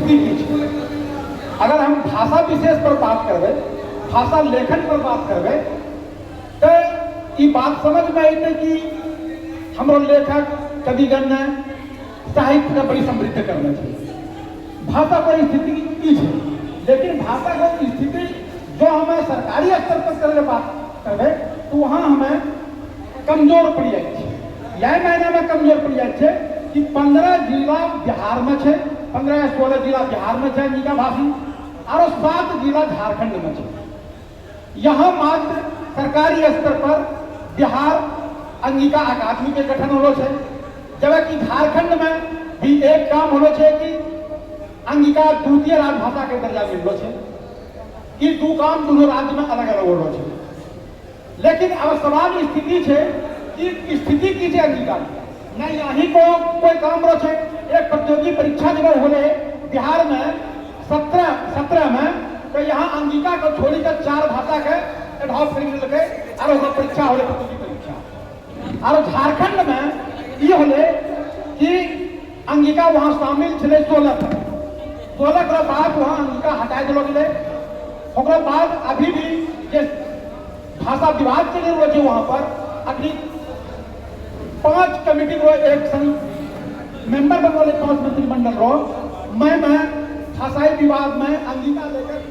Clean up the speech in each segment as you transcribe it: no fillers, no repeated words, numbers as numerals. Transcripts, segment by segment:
स्थिति की छै। अगर हम भाषा विशेष पर बात करबै, भाषा लेखन पर बात करबै, तऽ ई बात समझमे अयतै कि हमरो लेखक कविगण ने साहित्यके बड़ी समृद्ध करने छै। भाषा पर स्थिति की छै, लेकिन भाषा के स्थिति जो हमें सरकारी स्तर पर करे बात करबै तो वहाँ हमें कमजोर पड़ि जाइ छै। यह मायने में कमजोर पड़ि जाइ छै कि 15 जिला बिहार में छै, 15 या 16 जिला बिहार में छै अंगिका भाषी, आरो 7 जिला झारखंड में छै। यहाँ मात्र सरकारी स्तर पर बिहार अंगिका अकादमी के गठन होलो छै, जबकि झारखंड में भी एक काम होलो छै कि अंगिका द्वितीय राजभाषा के दर्जा मिललो छै। ई दू काम दोनों राज्य में अलग अलग होलो छै। लेकिन अब सवाल स्थिति छै कि स्थिति की छै अंगिका नहीं यहीं को कोई काम रहो छै। एक प्रतियोगी परीक्षा जब होले बिहार में 17 में, तो यहाँ अंगिका को छोड़ी कर 4 भाषा के एडॉप्ट करी लेलकै और ओकर परीक्षा होले प्रतियोगी परीक्षा। और झारखंड में ई होले कि अंगिका वहां शामिल छलै 16 तक, 16 के बाद वहां अंगिका हटा देलो गेलै। ओकरा बाद अभी भी जे भाषा विवाद चलि रहल छै वहां पर अभी 5 कमेटी रो एक संग मेंबर बनवले 5 मंत्रिमंडल रो मैं भाषाई विवाद में अंगिका लेकर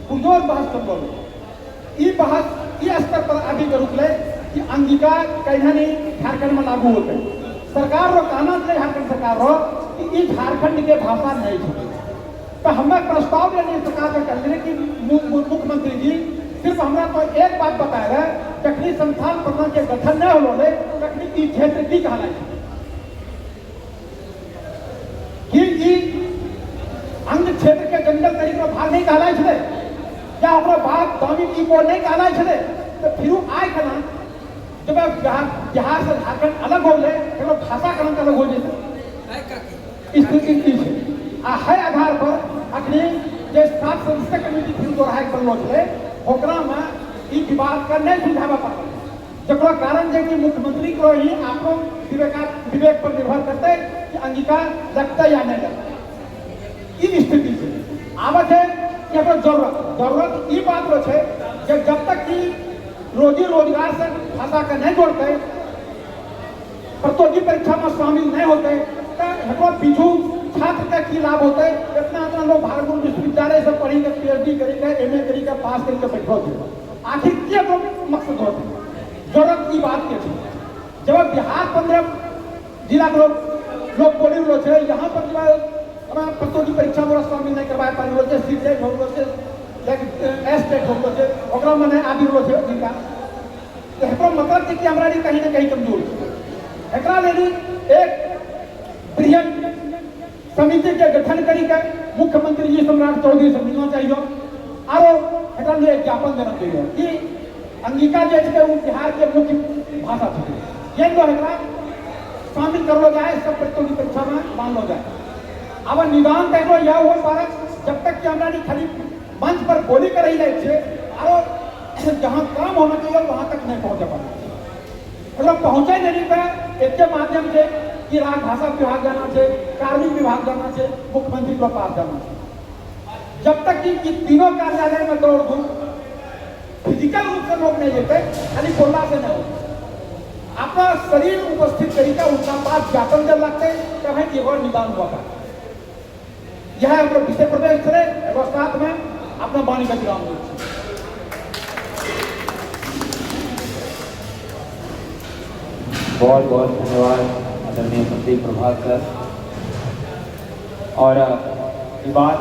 पुरजोर बहस कर रहे। ई बहस ई स्तर पर अभी के रुकले कि अंगिका कहीं नहीं झारखंड में लागू होते। सरकार रो कहना छलै, झारखंड सरकार रो कि ई झारखंड के भाषा नहीं छलै। तो हमें प्रस्ताव देने सरकार के कहले कि मुख्यमंत्री जी सिर्फ हमरा तो एक बात बताए रहे, जखनी संथाल परगना के गठन नहीं होलो रहे तखनी ई क्षेत्र की कहलाय छै कि ई अंग क्षेत्र के जंगल तरीके भाग नहीं कहलाय छलै या ओकरा बाद दामिन ई को नहीं कहलाय छलै। तो फिर आय केना जब बिहार से झारखंड अलग हो गए फिर भाषा केना अलग हो जेतै? स्थिति की छै आ है आधार पर अखनी जे 7 सदस्य कमेटी फिर दोहराए के बनलो छलै ओकरा में ई विवाद के नहीं सुलझाबऽ पड़ल, जकरा कारण जे कि मुख्यमंत्री को ही आपको विवेक पर निर्भर करते कि अंगिका लगता या नहीं लगता। ई स्थिति छै। आब छै कि एकर जरूरत ई बात रह छै कि जब तक कि रोजी रोजगार से भाषा के नहीं जोड़ते, प्रतियोगी परीक्षा में शामिल नहीं होते, तो एकरो पीछू छात्र के की लाभ होते? इतना इतना लोग भागलपुर विश्वविद्यालय से पढ़ी के पीएचडी करी के एमए करी के पास करी के बैठो थे, आखिर की एकरो मकसद होते? जरूरत ई बात के छै। जब बिहार 15 जिला के लोग बोली रहो छै, यहाँ पर जब हमारा प्रतियोगी परीक्षा में शामिल नहीं करवाए पारी रहो छै, सी टेट हो रहो छै, एस टेट हो रहो छै, ओकरा में नहीं आबि रहो छै अंगिका। तो एकरो मतलब छै कि हमरा लिए कहीं ना कहीं कमजोर छै। एकरा लेल एक बृहद समिति के गठन करी के मुख्यमंत्री जी सम्राट चौधरी से मिलना चाहिए आरो एकरा लिए एक ज्ञापन देना चाहिए कि अंगिका जे छै वो बिहार के मुख्य भाषा छै, ये लो एकरा शामिल करलो जाए, सब प्रतियोगी परीक्षा में मानलो जाए। अब निदान तो एकरो यह हुआ पारा जब तक कि हमरा खाली मंच पर बोली कर रही जाए छे आरो जहाँ काम होना चाहिए वहां तक नहीं पहुंचे पाए। मतलब पहुंचे नहीं पे एक के माध्यम से कि राजभाषा विभाग जाना है, कार्मिक विभाग जाना है, मुख्यमंत्री के पास जाना है। जब तक कि इन तीनों कार्यालय में दौड़ धूप फिजिकल रूप से लोग नहीं लेते, खाली बोलना से नहीं होता, अपना शरीर उपस्थित तरीका उनका पास ज्ञापन जब लगते तब है कि और निदान हुआ था। यह हम लोग विषय प्रवेश चले और साथ में अपना वाणी का विराम देते हैं। बहुत बहुत धन्यवाद आदरणीय संदीप प्रभात सर। और ये बात